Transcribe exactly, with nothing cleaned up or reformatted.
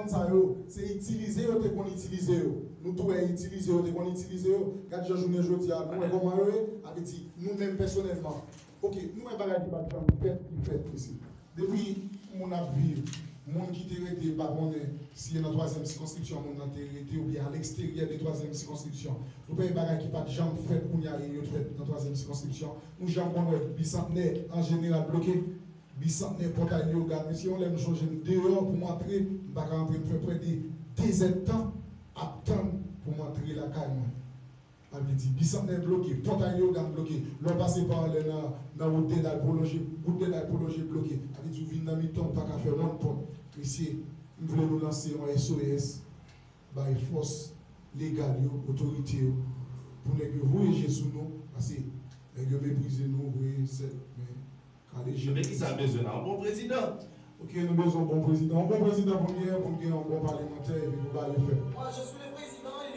Sa yo, se itilize yo te konn itilize yo. Nou tou wè itilize yo te konn itilize yo. Gad jan jounen jodi a, nou wè kòman yo ye, sa vle di, nou menm pèsonèlman. Ok, nou wè bagay ki pa t janm fèt, ki fèt, mesye. Depi moun ap viv, moun ki te rete, pa konnen si e nan twazyèm sikonskripsyon moun nan te rete, oubyen a leksteryè de twazyèm sikonskripsyon. Nou wè bagay ki pa t janm fèt kounye a, yo fèt nan twazyèm sikonskripsyon. Nou janm konn wè bisantnè an jeneral bloke. Bisantnè, Pòtay Leyogàn, mesye, yon lè m chonje m deyò pou m antre, m pa ka antre, m fè prè de de zèdtan ap tann pou m antre lakay mwen. Sa vle di, Bisantnè bloke, Pòtay Leyogàn bloke. Lè w pase pa anlè nan, nan wout Dènal pwolonje, wout Dènal pwolonje bloke. Sa vle di, ou vin nan mitan, ou pa ka fè wonn pòt. Mesye, m vle nou lanse yon S O S bay fòs legal yo, otorite yo, pou nèg yo voye je sou nou, paske nèg yo meprize nou vre, sèl, men kale je. Men ki sa bezwen la? Yon bon prezidan. Ok, nou bezwen yon bon prezidan. Yon bon prezidan pou n gen, pou n gen yon bon palemantè, epi pou bagay yo fèt. Moi, je suis le président.